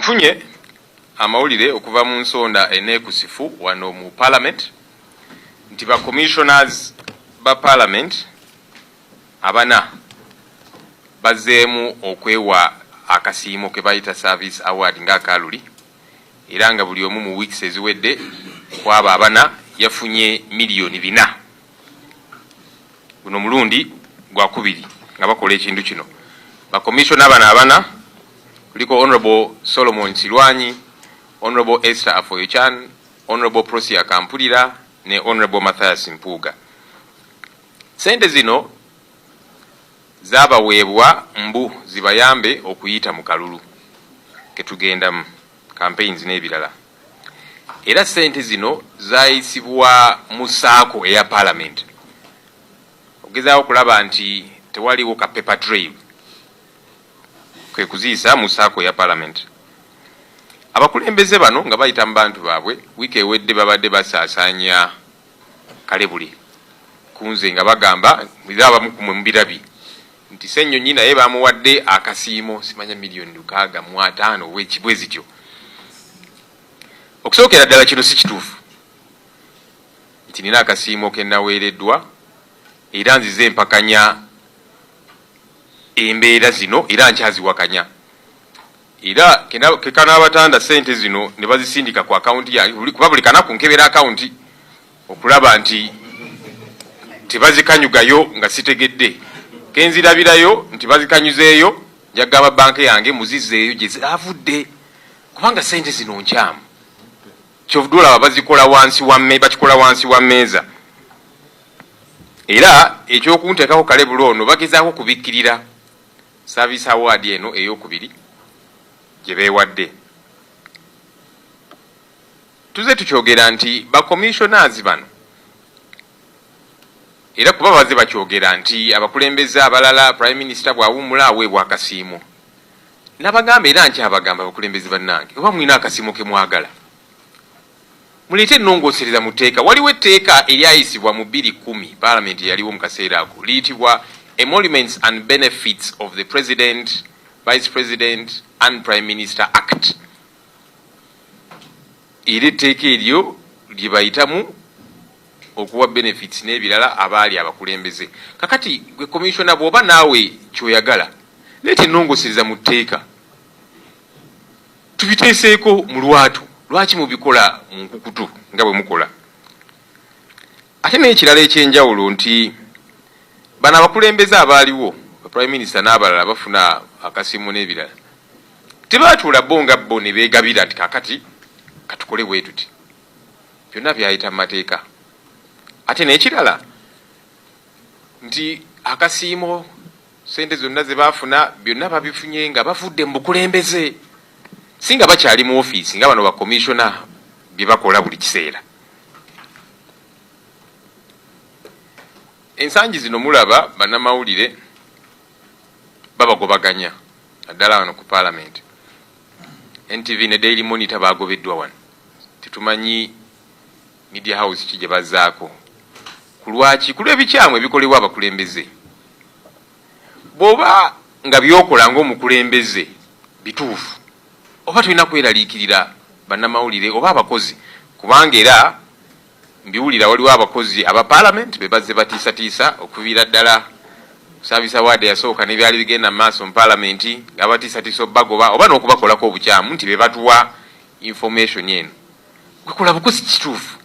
Nfunye amawulire okuva mu nsonda eneekusifu wano mu Parliament nti ba commissioners ba Parliament abana bazzeemu okwewa akasiimo ke bayita Service Award ng'akaluli, era nga buli omu mu weeks eziwedde kwabo abana yafunye 4 miliyoni. Guno mulundi gwakubiri nga bakola ekintu kino. Bakomishona bano abana kuliko Honorable Solomon Silwanyi, Honorable Esther Afoyochan, Honorable Prosia Kampulira ne Honorable Mathias Mpuuga. Sente zino zabaweebwa mbu zibayambe okuyita mu kalulu ketugendamu, campaigns n'ebirala. Era sente zino zayisibwa mu SACCO eya Parliament, okugezaako okulaba nti tewaliwo ka paper trail, kwe kuziyisa mu SACCO ya Parliament. Abakulembeze bano nga bayita mu bantu baabwe, wiiki ewedde babadde basaasaanya kalebule kunze nga bagamba, era abamu kumwe mubirabye, nti Ssennyonyi naye bamuwadde akasiimo, simanya 665 miliyoni bwe zityo. Okusookera ddala, kino si kituufu nti nina akasiimo ke naweereddwa, era nzize empakanya embeera zino era nkyaziwakanya. Era kekanaabatanda sente zino ne bazisindika ku akawunti yange, kuba buli kanaku nkebera akawunti okulaba nti tebazikanyugayo nga sitegedde, kenzirabirayo nti bazikanyuzeeyo, njagamba banka yange muzizeeyo gye zavudde, kubanga sente zino nkyamu. Kyovudde olaba bazikola wansi wa bakikola wansi wa mmeeza. Era ekyokunteekako kalebula ono bagezaako kubikkirira service award eno eyokubiri gye beewadde. Tuze tukyogera nti bacommissioners bano, era kuba baze bakyogera nti abakulembeze abalala, Prime Minister bw'awummula aweebwa akasiimo. Nabagamba era nkyabagamba, abakulembeze bannange, oba mulina akasiimo ke mwagala, muleete ennongoosereza mu tteeka. Waliwo etteeka eryayisibwa mu 2010, Paalamenti eyaliwo mu kaseera ako, liyitibwa Emoluments and Benefits of the President, Vice President and Prime Minister Act. Era etteeka eryo lye bayitamu okuwa benefits n'ebirala abaali abakulembeze. Kakati gwe commissioner, bw'oba naawe kyoyagala, leeta ennongoosereza mu tteeka tubiteeseeko mu lwatu. Lwaki mubikola mu nkukutu nga bwe mukola? Ate n'ekirala ekyenjawulo nti bano abakulembeze abaaliwo, Prime Minister n'abalala, bafuna akasimu n'ebirala, tebatuula bo nga bo ne beegabira nti kakati katukole bwe tuti. Byonna byayita mu mateeka. Ate n'ekirala nti akasiimo, sente zonna ze baafuna, byonna babifunye nga bavudde mu bukulembeze, si nga bakyali mu ofiisi nga bano bakomishona bye bakola buli kiseera. Ensangi zino mulaba bannamawulire babagobaganya, naddala wano ku Paalamenti. NTV ne Daily Monitor bagobeddwa wano, tetumanyi media house ki gye bazzaako. Ku lwaki? Ku lw'ebikyamu ebikolebwa abakulembeze. Bw'oba nga byokola ng'omukulembeze bituufu, oba tulina kweraliikirira bannamawulire oba abakozi? Kubanga era mbiwulira, waliwo abakozi aba Parliament be bazze batiisatiisa okuviira ddala service award yasooka n'ebyali bigenda mu maaso mu Parliament, nga batiisatiisa obagoba oba n'okubakolako obukyamu nti be batuwa information eno. Gwekola bukozi kituufu,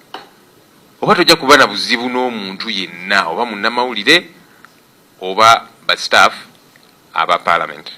oba tojja kuba na buzibu n'omuntu yenna, oba munnamawulire oba ba staff aba Parliament.